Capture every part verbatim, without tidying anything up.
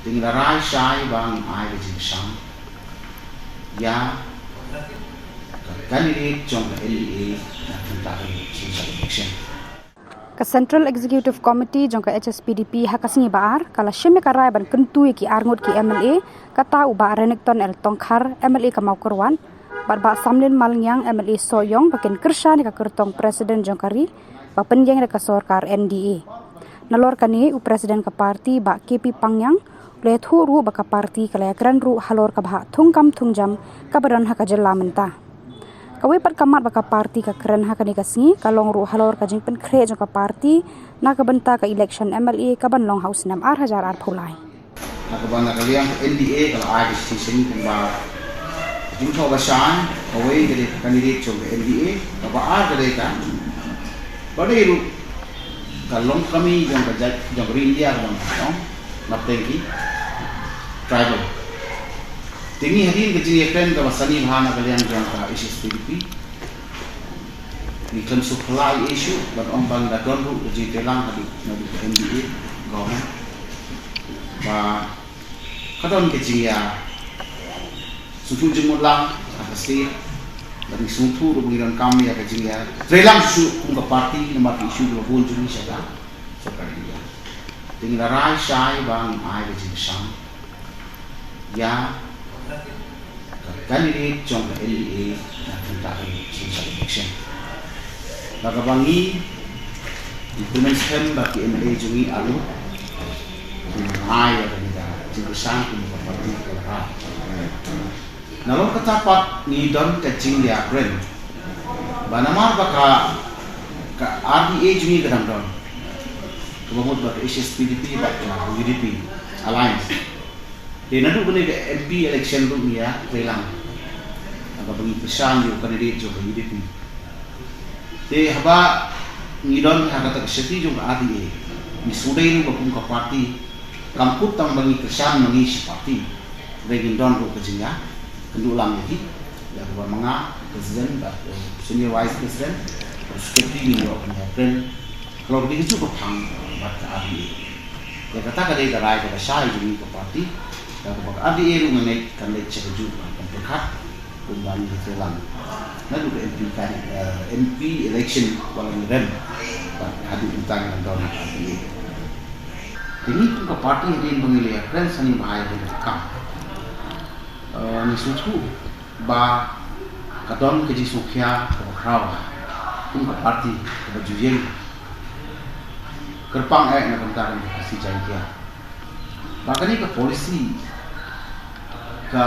Te ngi la rai shai ba ngin ai ka jingkyrshan ïa ka candidate jong ka N D A na ka bynta ka election. Ka Central Executive Committee jong ka H S P D P ha ka sngi ba ar ka la shim ïa ka rai ban kyntu ïa ki arngut ki M L A, kata u Bah Renikton L Tongkhar, M L A ka Mawkyrwat, bad Bah Samlin Malngiang, M L A Sohiong, ba kin kyrshan ïa ka kyrtong President jong ka ri ba pynïeng da ka sorkar N D A. Nalor kane, u President ka party Bah K P Pangngiang u la ïathuh ruh ba ka party ka la ïakren ruh halor ka bhah thungkam thungjam kaba don ha ka jylla mynta. Kawei pat ka mat ba ka party ka kren ha kane ka sngi ka long ruh halor ka jingpynkhreh jong ka party na ka bynta ka election M L A kaban long ha u snem ar hajar arphew lai. Na kaba na ka liang ka N D A ka la ai ka shisien kumba jingthoh ba shai, kawei ka dei ka candidate jong ka N D A, kaba ar ka dei ka, ba dei ruh ka longkmie jong ka jait jong ka ri India kaba ngi ong, na pdeng ki tribal. Te ngi hadien ka jingïakren kaba sani bha na ka liang jong ka H S P D P, ngi khlem sngewphylla ei ei shuh ban ong ba ngi la don ruh ka jingtreilang haduh naduh ka N D A government. Ba ka don ka jingïa sngewthuh jingmut lang ha ka state. Ba ngi sngewthuh ruh ba ngi donkam ïa ka jingïatreilang shuh kum ka party namar ka issue kaba bun jong ngi sha ka sorkar India. Te ngi la rai shai ba ngin ai ka jingkyrshan ïa ka candidate jong ka N D A na ka bynta ka election. Bad kaba ngi implement skhem bad ki M L A jong ngi arngut, ngi ai ïa kane ka jingkyrshan kum ka party ka la rai. Nalor kata pat ngi don ka jingïakren ba namar ba ka, ka R D A jong ngi ka dang don, kaba mut ba ka H S P D P bad ka U D P alliance. Te naduh kane ka M P election ruh ngi ïatreilang, haba ngi kyrshan ïa u candidate jong ka U D P. Te haba ngi don ha kata ka seti jong ka R D A, ngi sngewdei ruh ba kum ka party kam kut tang ba ngi kyrshan ma ngi shi party, hynrei ngin don ruh ka jingïakynduh lang ïa ki, ïa kaba ma nga, president bad, eh, senior vice president, secretary, ngin ïoh ban ïakren halor kine ki juh ka phang bad ka R D A. Ïa kata ka dei ka rai kaba shai jong ngi ka party. Ïa kaba ka R D A ruh nga ngeit kan leit sha kajuh ka pyrkhat kumba ngi la trei lang naduh ka M P kan, eh, M P election ba la ngi rem bad haduh mynta ngi dang don ha ka R D A. Te ngi kum ka party hadien ba ngi la ïakren sani bha ïa kane ka kam, eh, ngi sngewthuh ba ka don ka jingsngewkhia kaba khraw kum ka party kaba ju ïeng kyrpang eh na ka bynta ka Khasi Jaiñtia. Ba kane ka policy ka,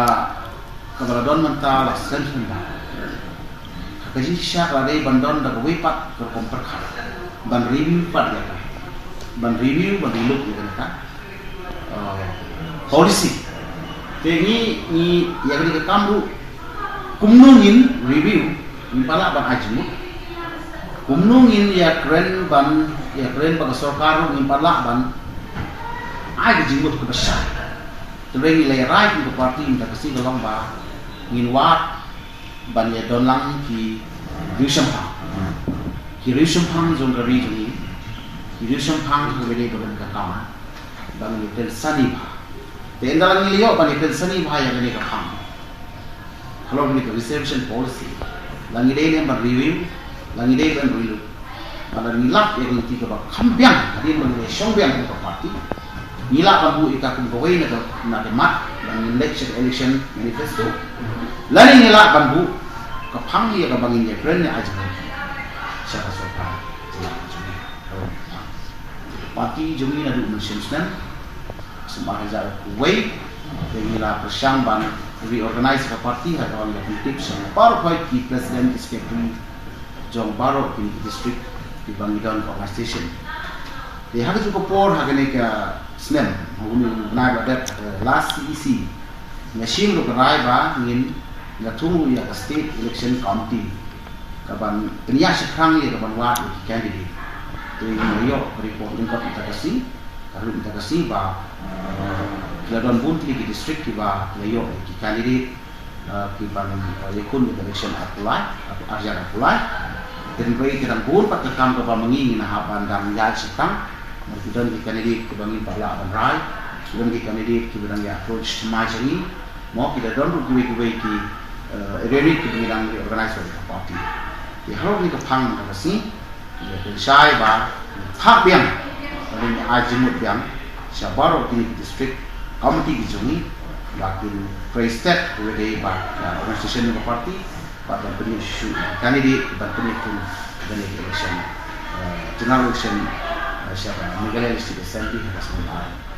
kaba la don mynta la slem slem bha. Ka jingshisha ka la dei ban don da kawei pat ka rukom pyrkhat, ban review pat ïa ka, ban review, ban relook ïa kane ka, uh, policy. Te ngi, ngi ïa kane ka kam ruh kumno ngin review, ngim pat lah ban ai jingmut. Kumno ngin ïakren ban, ïakren bad ka sorkar ruh ngim pat lah ban ai ka jingmut kaba shai. Te ngi la rai kum ka party mynta ka sngi ka long ba ngin wad ban ïadon lang ki riewshemphang. Ki riewshemphang jong ka ri jong ngi, ki riewshemphang jong ka ri, ba don ka kam ba ngin ïakren sani bha. Te ynda la ngi la ïoh ban ïakren sani bha ïa kane ka kam halor kane ka reservation policy, la ngi dei ne ban review, la ngi dei ban relook. Lada ngi lap ïa ka lynti kaba kham biang hadien ba ngi la shong biang kum ka party, ngi lah ban buh ïa ka kum kawei na ka, na ka mat ba ngin leit sha ka election manifesto. Lane ngi lah ban buh ka phang ïa kaba ngin ïakren ne ai jingmut sha ka sorkar jylla jong ngi. Party jong ngi naduh mynshem snem, snem ar hajar khatwei, te ngi la pyrshang ban reorganize ka party ha ka ban ïa pyntip sha baroh ki president, secretary jong baroh ki district kiba ngi don ka organization. Te ha kajuh ka por ha kane ka snem, ha une u bnai ba dep, eh, last C E C, nga shim ruh ka rai ba ngin, nga thung ruh ïa ka State Election Committee kaban pynïaid shaphrang ïa kaban wad ïa ki candidate. Te ngi la ïoh ka report lyngkot mynta ka sngi, ka ruh mynta ka sngi ba, eh, ki la don bun tylli ki district kiba ki la ïoh ïa ki candidate, eh, kiban, eh, ïakhun ïa ka election arphew lai, arphew, ar hajar arphew lai. Te hynrei ka dang bun pat ka kam kaba ma ngi ngin hap ban dang ïaid shaphrang. Namar ki don ki candidate kiba ngim pat lah ban rai. Don ki candidate kiba dang ïa approach thymmai jong ngi, mo, ki da don ruh kiwei kiwei ki, eh, area kiba ngi dang reorganize bad ka party. Te halor kane ka phang kaba sngi, ngi pynshai ba ngin phah biang, ba ngin ai jingmut biang sha baroh kine ki district committee ki jong ngi, ba kin trei stet, kaba dei ba ka organization ka party, ba ban pynïaid shuh candidate, ban pynïaid kum kane ka election, eh, general election, eh, sha ka Meghalaya Legislative Assembly ha ka snem ar